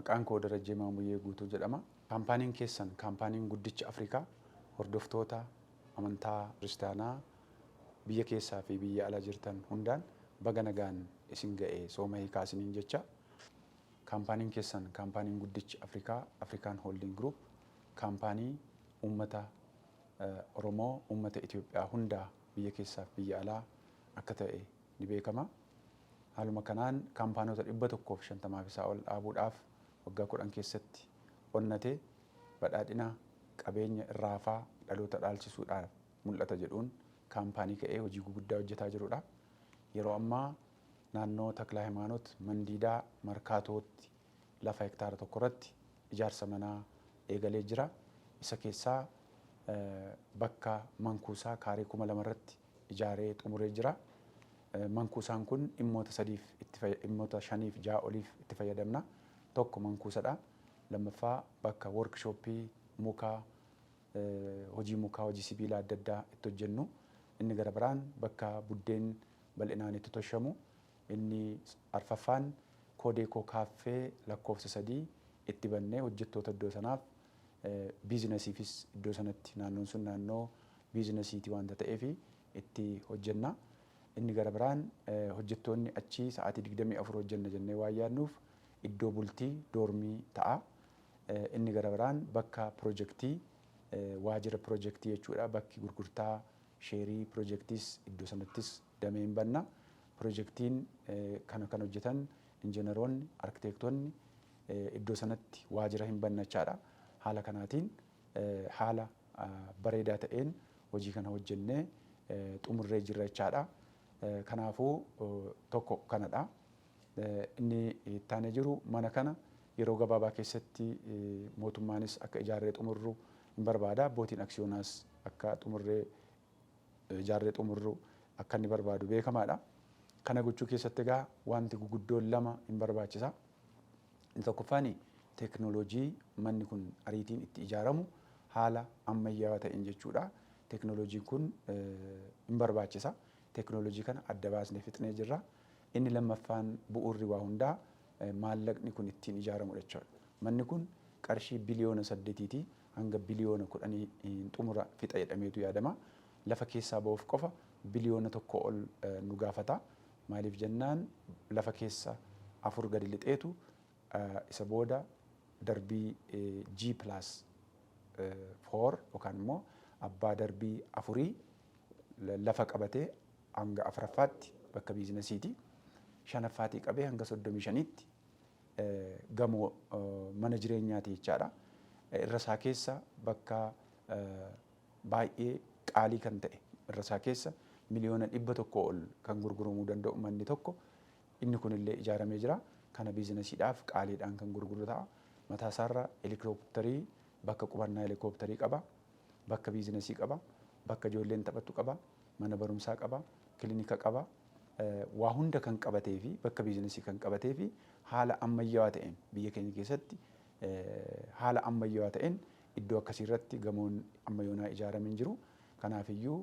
Maqaan koo Darajjee Maamuyyee Guutuu jedhama. Kaampaaniin keessan, kaampaaniin guddicha Afrikaa, hordoftoota amantaa kiristaanaa biyya keessaa fi biyya alaa jirtan hundaan baga nagaan isin ga'e, sooma hiikaa isiniin jecha. Kaampaaniin keessan, kaampaaniin guddichi Afrikaa, Afrikaan Holding Group, kaampaanii uummata Oromoo, uummata Itoophiyaa hundaa biyya keessaa fi biyya alaa akka ta'e ni beekama. Haaluma kanaan kaampaanota 150f isaa ol dhaabuudhaaf waggaa 10 keessatti onnate, badhaadhina qabeenya irraa hafaa dhaloota dhaalchisuudhaaf mul'ata jedhuun kaampaanii ka'ee hojii guguddaa hojjetaa jirudha. Yeroo ammaa naannoo Taklaa Hayimaanot Mandiidaa Markaatootti lafa hektaara 1 irratti ijaarsa manaa eegalee jira. Isa keessaa bakka mankuusaa kaaree 2000 irratti ijaaree xumuree jira. Mankuusaan kun dhimmoota sadiif itti, dhimmoota shaniif ja'a oliif itti fayyadamna. Tokko mankuusadha. Lammaffaa bakka workshooppii mukaa, hojii mukaa, hojii sibiilaa adda addaa itti hojjennu. Inni gara biraan bakka buddeen bal'inaan itti toshamu. Inni arfaffaan Koodeekoo kaaffee lakkoofsa 3 itti bannee hojjettoota iddoo sanaaf, biizinasiifis iddoo sanatti, naannoon sun naannoo biizinasiiti waanta ta'eef, itti hojjenna. Inni gara biraan hojjettoonni achii sa'aatii 24 hojjenna jennee waan yaadnuuf iddoo bultii doormii ta'a. Inni gara biraan bakka pirojektii, waajjira pirojektii jechuudha. Bakki gurgurtaa sheerii pirojektiis iddoo sanattis damee hin banna. Pirojektiin kana kan hojjetan injiinaroonni, arkiteektonni iddoo sanatti waajjira hin banna jechaadha. Haala kanaatiin haala bareedaa ta'een hojii kana hojjennee xumurree jirra jechaadha. Kanaafuu tokko kanadha. Inni itti aanee jiru mana kana yeroo gabaabaa keessatti mootummaanis akka ijaarree xumurru hin barbaada. Abbootiin aksiyoonaas akka xumurree ijaarree xumurru akka inni barbaadu beekamaadha. Kana gochuu keessatti egaa wanti guguddoon lama hin barbaachisa. Inni tokkoffaan teeknooloojii manni kun ariitiin itti ijaaramu haala ammayyaawaa ta'een jechuudha. Teeknooloojiin kun hin barbaachisa. Teeknooloojii kana adda baasnee fixnee jirra. Inni lammaffaan bu'uurri waa hundaa maallaqni kun ittiin ijaaramudha jechuudha. Manni kun qarshii biliyoona 8tii hanga biliyoona 10 xumura fixa jedhameetu yaadama. Lafa keessaa ba'uuf qofa biliyoona 1 ol nu gaafata. Maaliif jennaan, lafa keessa afur gadi lixeetu isa booda darbii G+4 yookaan immoo abbaa darbii afurii lafa qabatee hanga afuraffaatti bakka biizinasiiti. Shanaffaatii qabee hanga 35tti gamoo mana jireenyaati jechaadha. Irra isaa keessa bakka baay'ee qaalii kan ta'e, irra isaa keessa miliyoona 100 ol kan gurguramuu danda'u manni tokko inni kunillee ijaaramee jira. Kana biizinasiidhaaf qaaliidhaan kan gurguru ta'a. Mataa isaarra helikoophtarii, bakka qubannaa helikoophtarii qaba. Bakka biizinasii qaba. Bakka ijoolleen taphattu qaba. Mana barumsaa qaba. Kilinika qaba. Waa hunda kan qabatee fi bakka biizinasii kan qabatee fi haala ammayyaawaa ta'een, biyya keenya keessatti haala ammayyaawaa ta'een iddoo akkasii irratti gamoon ammayyoonaa ijaaramee hin jiru. Kanaafiyyuu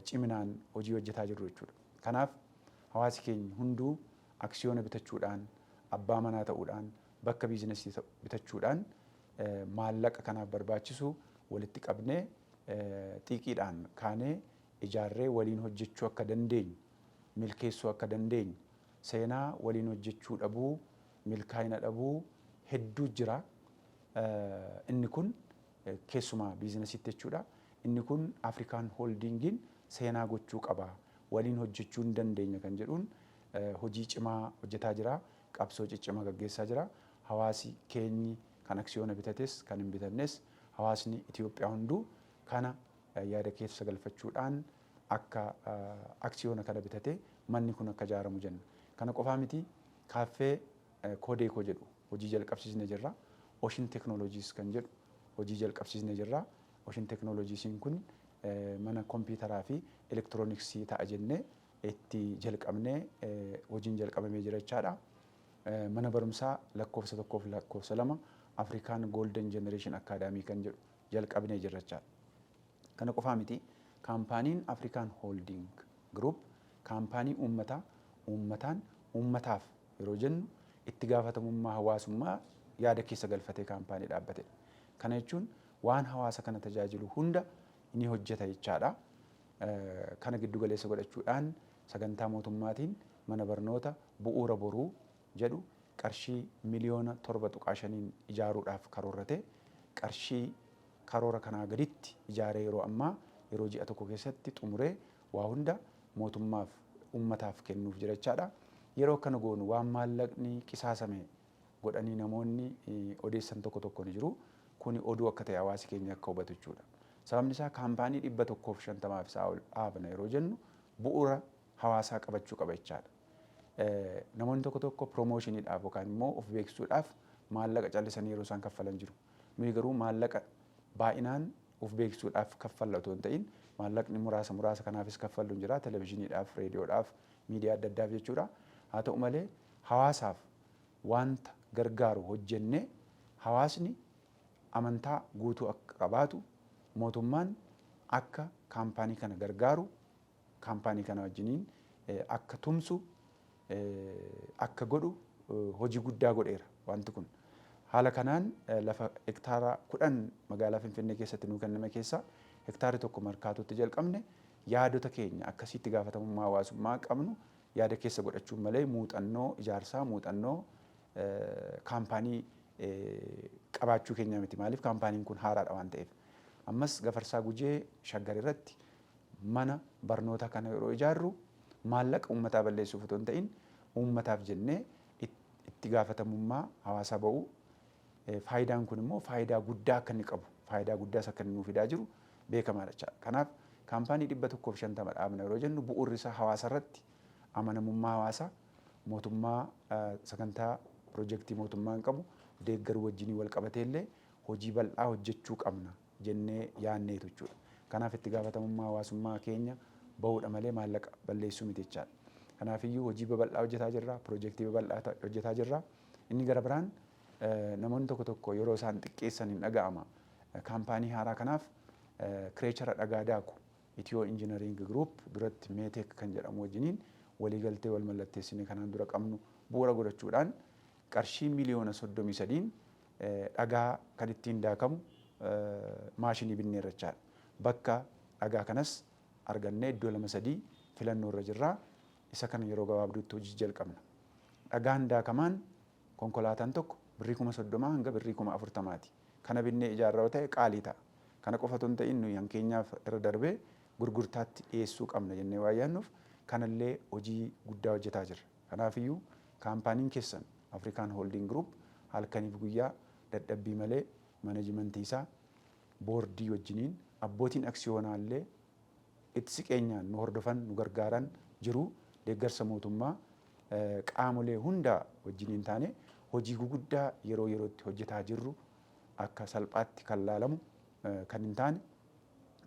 ciminaan hojii hojjetaa jirru jechuudha. Kanaaf hawaasi keenya hunduu aksiyoona bitachuudhaan, abbaa manaa ta'uudhaan, bakka biizinasii bitachuudhaan, maallaqa kanaaf barbaachisu walitti qabnee xiiqiidhaan kaanee ijaarree waliin hojjechuu akka dandeenyu, milkeessuu akka dandeenyu, seenaa waliin hojjechuu dhabuu, milkaa'ina dhabuu hedduu jira. Inni kun keessumaa biizinasiitti jechuudha. Inni kun Afrikaan Hooldiingiin seenaa gochuu qaba. Waliin hojjechuu hin dandeenya kan jedhuun hojii cimaa hojjetaa jira. Qabsoo ciccimaa gaggeessaa jira. Hawaasi keenyi kan aksiyoona bitates kan hin bitannes, hawaasni Itoophiyaa hunduu kana yaada keessa galfachuudhaan akka aksiyoona kana bitatee manni kun akka ijaaramu jenna. Kana qofaa miti, kaaffee Koodeekoo jedhu hojii jalqabsiisnee jirra. Oshin Teknooloojiis kan jedhu hojii jalqabsiisnee jirra. Oshin Teknooloojiisiin kun mana kompiitaraa fi elektirooniksii ta'a jennee itti jalqabnee hojiin jalqabamee jira jechaadha. Mana barumsaa lakkoofsa 1f lakkoofsa 2, Afrikaan Golden Generation Academy kan jedhu jalqabnee jirra jechaadha. Kana qofaa miti, kaampaaniin Afrikaan Holding Group kaampaanii uummataa, uummataan, uummataaf yeroo jennu itti gaafatamummaa hawaasummaa yaada keessa galfatee kaampaanii dhaabbatedha. Kana jechuun waan hawaasa kana tajaajilu hunda ni hojjeta jechaadha. Kana giddu galeessa godhachuudhaan sagantaa mootummaatiin mana barnoota Bu'uura Boruu jedhu qarshii miliyoona 7.5n ijaaruudhaaf karoorrate, qarshii karoora kanaa gaditti ijaaree, yeroo ammaa yeroo ji'a tokko keessatti xumuree waa hunda mootummaaf ummataaf kennuuf jira jechaadha. Yeroo akkana goonu waan maallaqni qisaasame godhanii namoonni odeessan tokko tokko ni jiru. Kuni oduu akka ta'e hawaasi keenya akka hubatu jechuudha. Sababni isaa kaampaanii 150f isaa ol dhaabna yeroo jennu bu'uura hawaasaa qabachuu qaba jechaadha. Namoonni tokko tokko promotioniidhaaf yookaan immoo of beeksisuudhaaf maallaqa callisanii yeroo isaan kaffalan jiru. Nuyi garuu maallaqa baay'inaan of beeksisuudhaaf kaffalla otoo hin ta'in, maallaqni muraasa muraasa kanaafis kaffallu hin jira, televizyiiniidhaaf, reediyoodhaaf, miidiyaa adda addaaf jechuudha. Haa ta'u malee hawaasaaf wanta gargaaru hojjennee hawaasni amantaa guutuu akka qabaatu, mootummaan akka kaampaanii kana gargaaru, kaampaanii kana wajjiniin akka tumsu akka godhu hojii guddaa godheera wanti kun. Haala kanaan lafa hektaara 10 magaalaa Finfinnee keessatti nuu kenname keessa hektaarri 1 Markaatootti jalqabne. Yaadota keenya akkasitti gaafatamummaa hawaasummaa qabnu yaada keessa godhachuun malee muuxannoo ijaarsaa, muuxannoo kaampaanii qabaachuu keenya miti. Maaliif? Kaampaaniin kun haaraadha waan ta'eef. Ammas Gafarsaa Gujee Shaggar irratti mana barnoota kana yeroo ijaarru maallaqa uummataa balleessuuf otoo hin ta'in, uummataaf jennee itti gaafatamummaa hawaasaa ba'uu, faayidaan kun immoo faayidaa guddaa akka inni qabu, faayidaa guddaas akka inni nuuf fidaa jiru beekamaadha jechaadha. Kanaaf kaampaanii 150 dhaabna yeroo jennu bu'uurri isaa hawaasa irratti amanamummaa hawaasaa, mootummaa, sagantaa piroojeektii mootummaan qabu deeggaruu wajjinii wal qabatee illee hojii bal'aa hojjechuu qabna jennee yaanneetu jechuudha. Kanaaf itti gaafatamummaa hawaasummaa keenya bahuudha malee maallaqa balleessuu miti jechaadha. Kanaafiyyuu hojii babal'aa hojjetaa jirra, piroojeektii babal'aa hojjetaa jirra. Inni gara biraan namoonni tokko tokko yeroo isaan xiqqeessan hin dhaga'ama. Kaampaanii haaraa kanaaf crusher dhagaa daaku Ethio Engineering Group, duratti Meetek kan jedhamu, wajjiniin waliigaltee wal mallatteessine kanaan dura qabnu bu'uura godhachuudhaan qarshii miliyoona 33n dhagaa kan ittiin daakamu maashinii binneerra jechaadha. Bakka dhagaa kanas argannee iddoo lama sadii filannoo irra jirra. Isa kana yeroo gabaabduutti hojii jalqabna. Dhagaan daakamaan konkolaataan tokko birrii 30,000 hanga birrii 40,000ti. Kana binnee ijaarraa yoo ta'e qaalii ta'a. Kana qofa otoo hin ta'in nuyi hankeenyaaf irra darbee gurgurtaatti dhiyeessuu qabna jennee waan yaadnuuf kanallee hojii guddaa hojjetaa jirra. Kanaafiyyuu kaampaaniin keessan African Holding Group halkaniif guyyaa dadhabbii malee manajimentii isaa, boordii wajjiniin, abbootiin aksiyoonaa illee itti siqeenyaan nu hordofan, nu gargaaran jiru, deeggarsa mootummaa, qaamolee hundaa wajjiniin taane hojii guguddaa yeroo yerootti hojjetaa jirru akka salphaatti kan laalamu kan hin taane,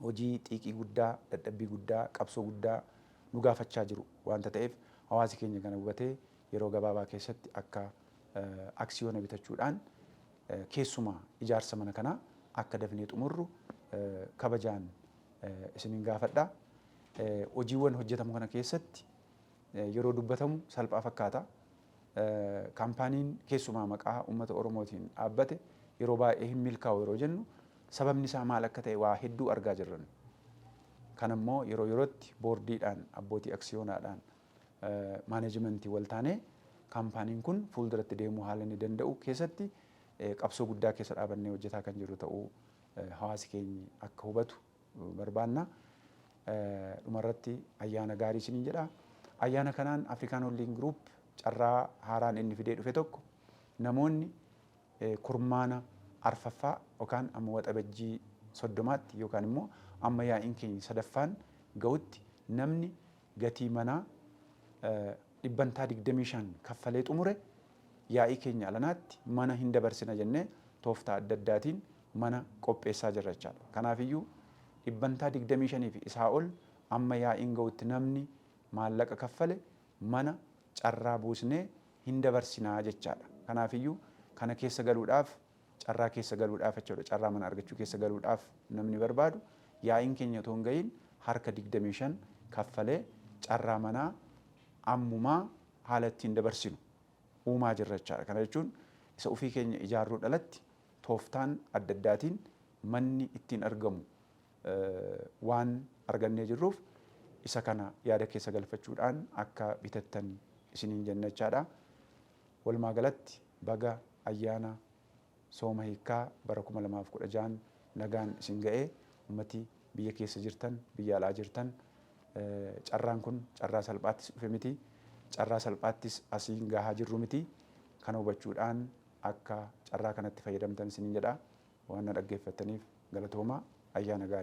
hojii xiiqii guddaa, dadhabbii guddaa, qabsoo guddaa nu gaafachaa jiru waanta ta'eef, hawaasi keenya kana hubatee yeroo gabaabaa keessatti akka aksiyoona bitachuudhaan keessumaa ijaarsa mana kanaa akka dafnee xumurru kabajaan isinin gaafadha. Hojiiwwan hojjetamu kana keessatti yeroo dubbatamu salphaa fakkaata. Kaampaaniin keessumaa maqaa uummata Oromootiin dhaabbate yeroo baay'ee hin milkaa'u yeroo jennu sababni isaa maal akka ta'e waa hedduu argaa jirran. Kanammoo yeroo yerootti boordiidhaan, abbootii aksiyoonaadhaan, maaneejimentii wal taanee kaampaaniin kun fuulduratti deemuu haala inni danda'u keessatti qabsoo guddaa keessa dhaabannee hojjetaa kan jiru ta'uu hawaasi keenyi akka hubatu barbaanna. Dhumarratti ayyaana gaarii isiniin jedha. Ayyaana kanaan African Holding Group carraa haaraan inni fidee dhufe tokko, namoonni kurmaana arfaffaa yookaan amma Waxabajjii 30tti yookaan immoo amma yaa'iin keenya sadaffaan ga'utti namni gatii manaa 25% kaffalee xumure, yaa'ii keenya alanaatti mana hin dabarsina jennee tooftaa adda addaatiin mana qopheessaa jirra jechaadha. Kanaafiyyuu 25% fi isaa ol amma yaa'iin ga'utti namni maallaqa kaffale mana carraa buusnee hin dabarsinaa jechaadha. Kanaafiyyuu kana keessa galuudhaaf, carraa keessa galuudhaaf jechuudha. Carraa mana argachuu keessa galuudhaaf namni barbaadu yaa'iin keenya otoo hin ga'iin harka 25 kaffalee carraa manaa ammumaa haala ittiin dabarsinu uumaa jirra jechaadha. Kana jechuun Isa ofii keenya ijaarruu dhalatti tooftaan adda addaatiin manni ittiin argamu waan argannee jirruuf isa kana yaada keessa galfachuudhaan akka bitattan isiniin jenna jechaadha. Walumaa galatti baga ayyaana sooma hiikkaa bara 2016 nagaan isin ga'ee. Ummati biyya keessa jirtan, biyya alaa jirtan, carraan kun carraa salphaattis dhufe miti, carraa salphaattis asiin gahaa jirru miti. Kana hubachuudhaan akka carraa kanatti fayyadamtan isiniin jedha. Waan na dhaggeeffattaniif galatoomaa, ayyaana gaarii.